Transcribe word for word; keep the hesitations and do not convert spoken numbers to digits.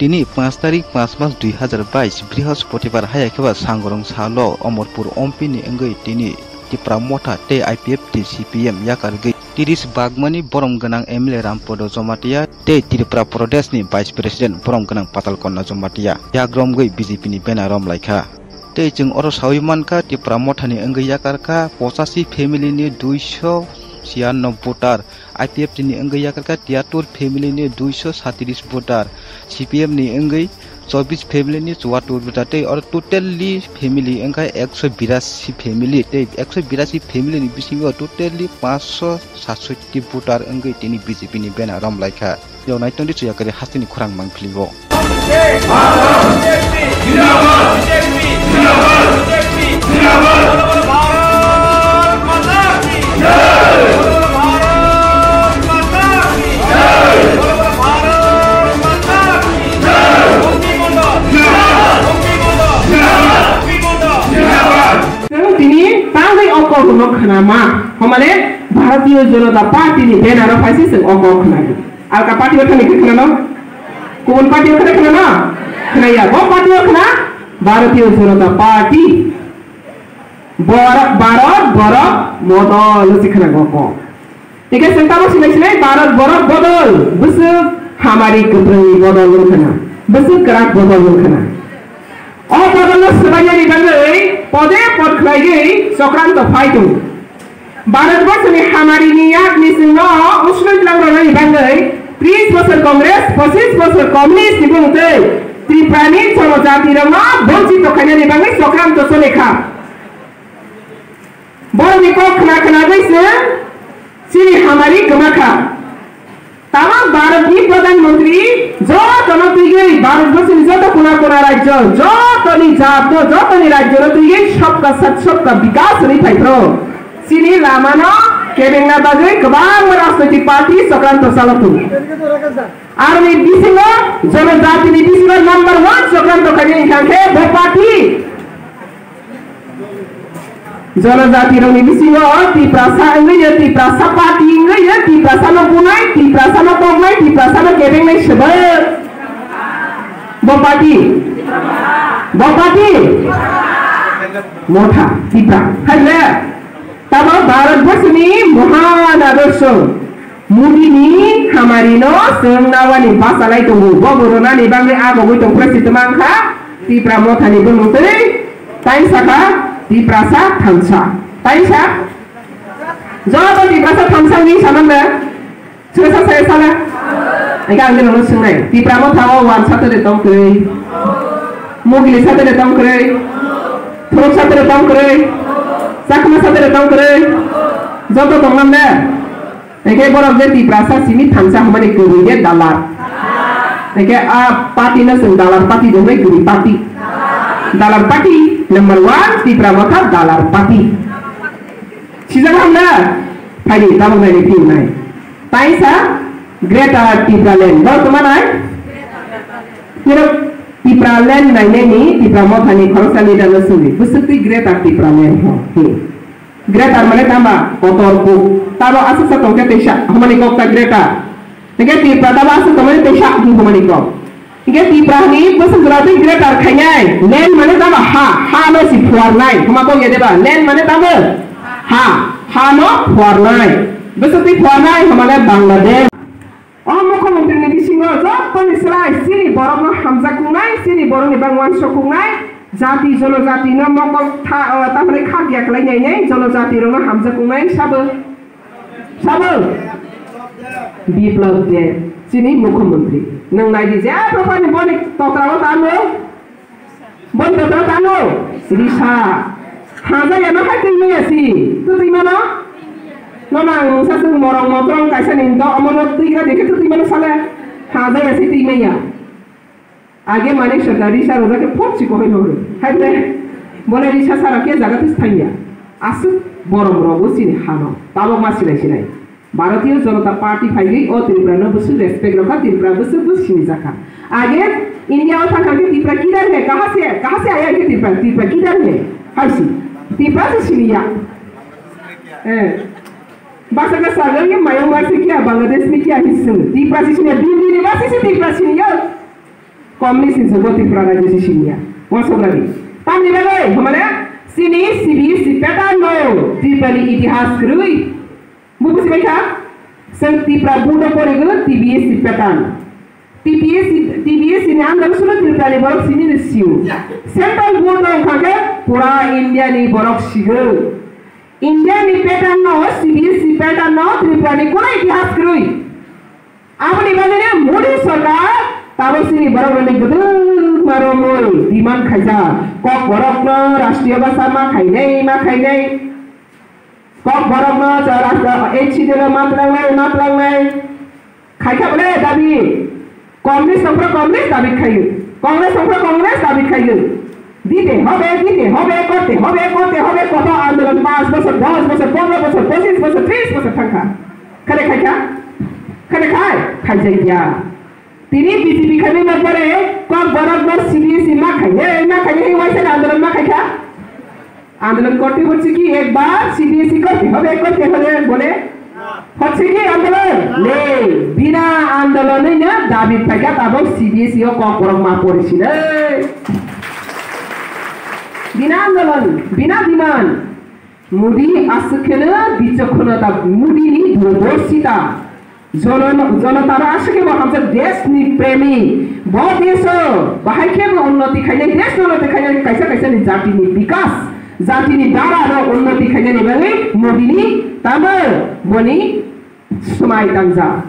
Tini panch tarik panch mas dui hazar bais Brihospotipar haya khe ba Sangorong salo Omorpur Ompi ni wngwi tini Tipra Motha tei I P F T C P M yakargwi tiris bagmani borom gwnang M L A Rampodo Jomatia tei Tripura Pradesh ni Vice President borom gwnang Patal Konna Jomatia yagromgwi B J P ni banner romlaikha. Tei chwng oro sawi mankha, Tipra Motha ni wngwi yakarkha pochashi family ni duiso chiyanno voter, I P F T ni wngwi yakarkha tiyatur family ni duiso satris voter, C P M ni wngwi chobbish family ni chuatur voter, tei oro totally family wngkha ekso birasi family, tei ekso birasi family ni bisingo totally panchso satsotti voter wngwi tini B J P ni banner romlaikha. Yo naiton di chuya kari hasteni khurang mang philigo. Tini tangwi o kok no khna ma, homale Bharatiya Janata Party ni banner o phaise chwng o kok khna di. Alka party o thani khe khna no? Kubun party o khna khna no? Khna ya. Bo party o khna Bharatiya Janata Party. Bor-, Bharat borok modol si khna go ko. Tike sentamo sinai sinai Bharat borok bodol. Bwswk hamari kwpwrwngni bodol wng khna. Bwswk kwrak bodol wng khna. O bodolno swbainani bagwi pode pod khlaigwi chokranto phai tongo. Bharatborsoni hamarini yakni chwngno usnwi tlangrwnani bagwi tris bosor Congress, pochis bosor Communist ni bumung tei Tripurani jonojatirokno bonchito khainani bagwi chokranto choli kha. Borokni kok khna khna gwi chwng chini hamari kwma kha. Tamo Bharatni Pradhan Mantri jotono twigwi Bharatborsoni joto kona kona rajyo, jotoni jat, jotoni rajyono twigwi sabka sath sabka bikas hwnwi phai phro. Chini lamano kebengna bagwi kwbangma rajnoitik party chokranto chalok tongo. Aroni bisingo, jonojatini bisingo number one chokranto khainai hwnkha khe bo party. Jonojati rokni bisingo Tiprasa wngwi yo, Tiprasa party wngwi yo, Tiprasa no bunai, Tiprasa no toknai, Tiprasa no kebengnai swbak. Bo party. Bo party. Motha, Tipra. Hai le. Tamo Bharat borsoni mohan adorsho. Modi ni hamari no chwng nawani bachalai tongo. Bo bo rwnani bagwi agogwi tongphra si twmang kha. Tipra Motha ni bumung twi taisa kha Tiprasa thansa. Taisa? Joto Tiprasa thansa wngwi sanang da? Chwngsa saya sala? Ega ang nokno swngnai. Tipra Motha o wan satore tong kwrwi. Mugili satore tong kwrwi. Thuruk satore tong kwrwi. Chakma satore tong kwrwi. Joto tong nam da? Hingke borok je Tiprasa simi thansa hwnmani kwrwi je dalar. Hingke a party no chwng dalar party bo hwnwi kwrwi party. Dalar party number one Tipra Motha dalar party. Sijak hamna phaidi tabuk naini phiyungnai. Taisa Greater Tipraland. Bo tongma nai? Phirok Tipraland nainani Tipra Mothani khoroksa leader no swngdi. Bwswk twi Greater Tipraland ho. Hi. Greater mane tama kotor kuk. Tabo aswksa tongkhe teisa hwnmani kok ta greater. Hingke Tipra tabo aswk tongmani teisa hwnmani kok. Hingke Tipra ni bwswk jora twi greater khainai. Land mane tama ha, ha no si phuarnai. Hwnma kok ya deba? Land mane tamo ha, ha no phuarnai. Bwswk twi phuarnai hwnmale Bangladesh. O mukhyamantri ni bisingo jotoni slai chini borokno hamjak kungnai, chini borokni bangwan sok kungnai, jati jonojati no mokol tha, o, tamni khak ya kwlai nai nai, jonojati rokno hamjak kungnai sabo, sabo Biplab Deb, chini mukhyamantri. Nwng nai di je, a, properni boni totra o tamo. Boni totra tamo? Risa. Haja ya no hai twi maya si. Tu twi mano? No nang sa sung morong motrong kaisa ni to omo no twi gra dekhe tu twi mano sale. Haja ya si twi maya. Age mane sa da risa ro ke phot si ko hai no. Hai bre. Bole risa sara ke jaga tu thangya. Asuk borom rogo sini hano. Tabok ma silai silai. Bharatiya Janata Party phaigwi o Tripura no bwswk respect rwkha, Tripura bwswk bwswk sinijakha. Age India o thangkha khe Tripura kidhar hai, kaha se, kaha se aya khe Tripura, Tripura kidhar hai, haisi. Tripura se siniya. Eh. Basa ka saga ye mayo ma se kya, Bangladesh me kya hi sini. Tripura se siniya, Delhi ni basa se Tripura siniya. Communist ni jugo Tripura rajyo se siniya. Uansuk radi. Tamni bagwi, hamane, chini C B S E pattern no Tripura ni itihas kwrwi. Bo bujibai kha? Chwng Tripura board o porigo T B S E pattern. T B S E, T B S E ni under sulo Tripura ni borok sini ni siu. Central board o wngkha khe pura India ni borok sigo. India ni pattern no, C B S E pattern no Tripura ni kono itihas kwrwi. Aboni bagwi no Modi sarkar tabuk chini borok rokni kwbangma romwi demand khaijak. Kokborok no rashtriyo bhasha ma khainai, ma khainai. Kokborok no rashtra, H C D no ma twlangnai, ma twlangnai. Khaikha bole dabi. Congress tongphra Congress dabi khaio. Congress tongphra Congress dabi khaio. Dite hobe, dite hobe, korte hobe, korte hobe, koto andolon panch bochor, dos bochor, pondro bochor, pochis bochor, tris bochor thangkha. Khare khaikha? Khare khai? Khaijakya. Tini B J P khaimani pore kokborok no C B S E ma khainai, ma khainai, waisa andolon ma khaikha? Andolon korte hocche ki ekbar C B S E korte hobe, korte hobe bole? Hocche ki andolon? Nei, bina andolon no dabi phaikha tabuk C B S E o kokborok ma porisinai. Bina andolon, bina demand. Modi aswk kheno bichokkhonota, Modi ni durdorshita. Jono-, jonotano aswk khe bo hamjak desh ni premi. Bo desh o bahai khe bo unnoti khainai, desh unnoti khainai, kaisa kaisa ni jati ni bikas, jati ni dara no unnoti khainai ni bagwi Modi ni tamo boni swmai tangjak.